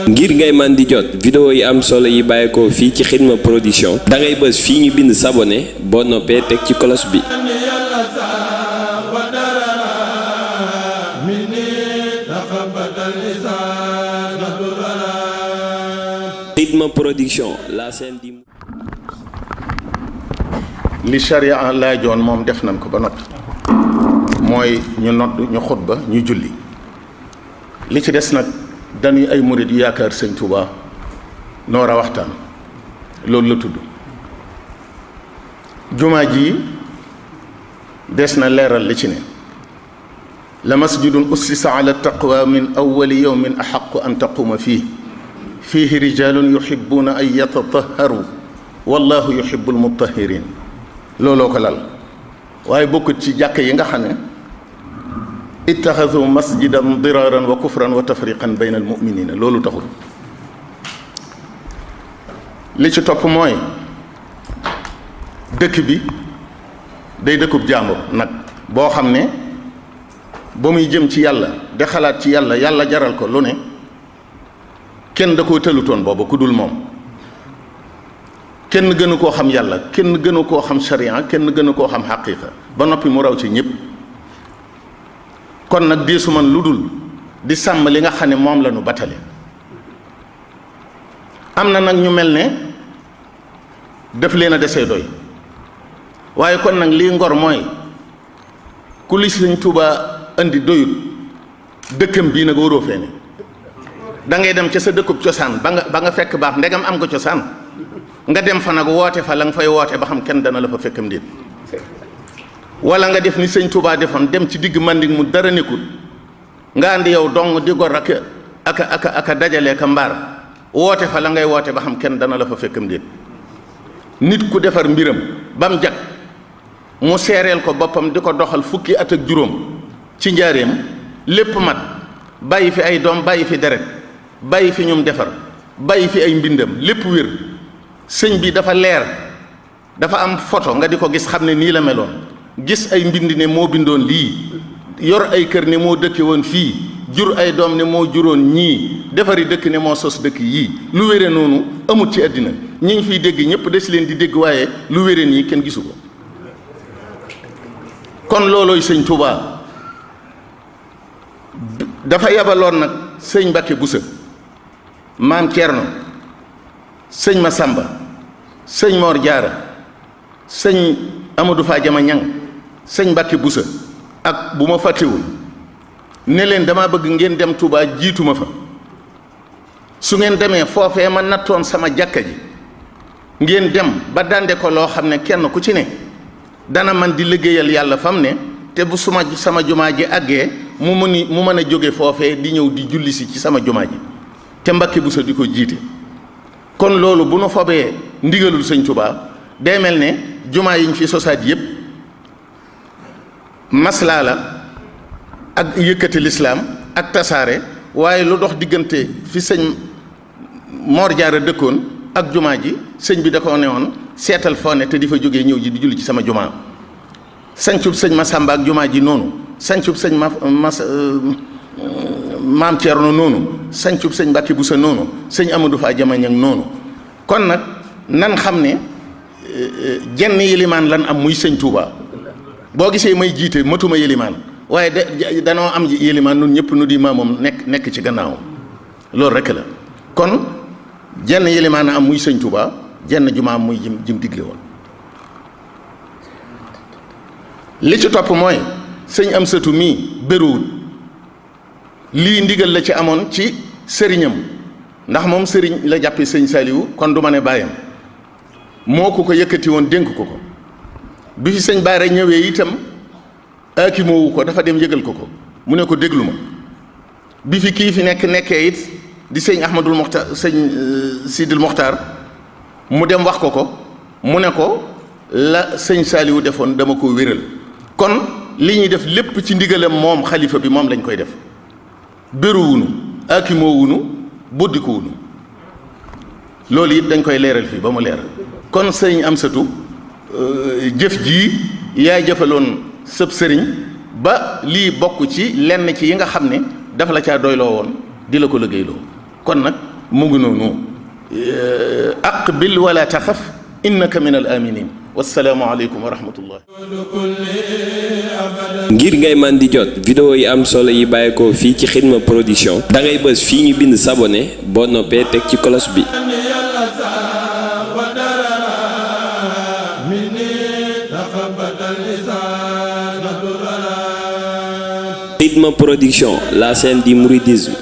ngir ngay man di jot vidéo yi am solo yi bàyyeekoo fii ci Xidma Production da ngay bës fii ñu bind s'abonner boo noppee teg ci cloche bi. Xidma Production la scène di. li charia laajoon moom def nañ ko ba noppi mooy ñu nodd ñu xutba ñu julli li ci des nag dañuy ay murid yu yaakaar sëñ Touba noor a waxtaan loolu la tudd jumaa ji des na leeral li ci ne la masjidun ussisa ala taqwa min awwali yawmin axaqu an taquma fiihi rijalun yuhibbuna an yatatahharu wallahu yuhibbul mutahhirin looloo ko lal waaye bokkut ci jàkk yi nga xam ne ittaxasu masjidan diraran wa kufran wa tafriqan bayna almuminina loolu taxul li ci topp mooy dëkk bi day dëkkub jaambur nag boo xam ne ba muy jëm ci yàlla de xalaat ci yàlla yàlla jaral ko lu ne kenn da koo tëlutoon booba ku dul moom kenn gënu koo xam yàlla kenn gënu koo xam sharia kenn gënu koo xam xaqiiqa ba noppi mu raw ci ñëpp kon nag deesu man lu dul di sàmm li nga xam ne moom la ñu batale am na nag ñu mel ne def leen a desee doy waaye kon nag lii ngor mooy ku li Sëñ Tuubaa indi doyut dëkkam bii nag waroo fee ne da ngay dem ca sa dëkkub cosaan ba nga fekk baax ndegam am nga cosaan nga dem fa nag woote fa la nga fay woote ba xam kenn dana la fa fekkam déet wala nga def ni Sëñ Tuubaa defoon dem ci digg Manding mu dara nekkul nga andi yow dong di gor aka dajale ka mbaar woote fa la ngay woote ba xam kenn dana la fa fekkam déet nit ku defar mbiram ba mu jag mu seereel ko boppam di ko doxal fukki at ak juróom ci njaareem lépp mat bàyyi fi ay doom bàyyi fi deret bàyyi fi ñum defar bàyyi fi ay mbindam lépp wér sëñ bi dafa leer dafa am photo nga di ko gis xam ne nii la meloon gis ay mbind ne moo bindoon lii yor ay kër ne moo dëkke woon fii jur ay doom ne moo juróon ñii defari dëkk ne moo sos dëkk yii lu wére noonu amut ci àddina ñi ngi fiy dégg ñëpp des leen di dégg waaye lu wére nii kenn gisu ko kon loolooy sëñ Touba dafa yabaloon nag sëñ Mbàkke Buso maam Cerno sëñ Masamba sëñ Mor Jaara sëñ Amadou Fadiama Ñang sëñ Mbàkke Buso ak bu ma fàttewul ne leen dama bëgg ngeen dem Touba jiituma fa su ngeen demee foofee ma nattoon sama jàkka ji ngeen dem ba dande ko loo xam ne kenn ku ci ne dana man di liggéeyal yàlla fam ne te bu sama jumaa ji àggee mu mën a jóge foofee di ñëw di julli si ci sama jumaa ji te Mbàkke Buso di ko jiite kon loolu bu nu fobee ndigalul sëñ Touba day mel ne jumaa yi ñu fi sosaat yépp maslaa la ak yëkkati lislaam ak tasaare waaye lu dox diggante fi sëñ Mor Jaara dëkkoon ak jumaa ji sëñ bi da ko ne woon seetal foo ne te di fa jógee ñëw ji di julli ci sama jumaa sancub sëñ Masamba ak jumaa ji noonu sancub sëñ maam Ceerno noonu sancub sëñ Mbàkke Buso noonu sëñ Amadou Fadiama Ñang noonu kon nag nan xam ne jenn yilimaan lan am muy sëñ Touba boo gisee may jiite matuma yilimaan waaye danoo am yilimaan nun ñëpp nu di maamoom nekk ci gannaawam loolu rekk la kon jenn yilimaan a am muy sëñ Touba jenn jumaa am muy jim digle woon li ci topp mooy sëñ Amsatu mii bëriwul lii ndigal la ci amoon ci sëriñam ndax moom sëriñ la jàppe sëñ Saliou kon du ma ne bàyyam moo ko yëkkati woon dénk ko bi fi sëñ Baara ñëwee itam aakimoowu ko dafa dem yëgal ko mu ne ko déglu ma bi fi kii fi nekkee it di sëñ Ahmadul Moxtar sëñ Sidil Moxtar mu dem wax ko mu ne ko la sëñ Saliou defoon dama ko wéral kon li ñuy def lépp ci ndigalam moom xalifa bi moom lañ koy def béruwunu aakimoowunu boddikuwunu loolu it dañ koy leeral fii ba mu leeral kon sëñ Amsatu jëf jii yaa jëfaloon sëb sëriñ ba lii bokk ci lenn ci yi nga xam ne dafa la caa doyloo woon di la ko liggéeyloo kon nag mu ngi noonu aqbil wala taxaf innaka min al aminin wassalaamu aleykum wa rahmatullah. ngir ngay man di jot vidéo yi am solo yi bàyyeekoo fii ci Xidma Production da ngay bës fii ñu bind s'abonner boo noppee teg ci cloche bi. Xidma Production, la chaîne du mouridisme.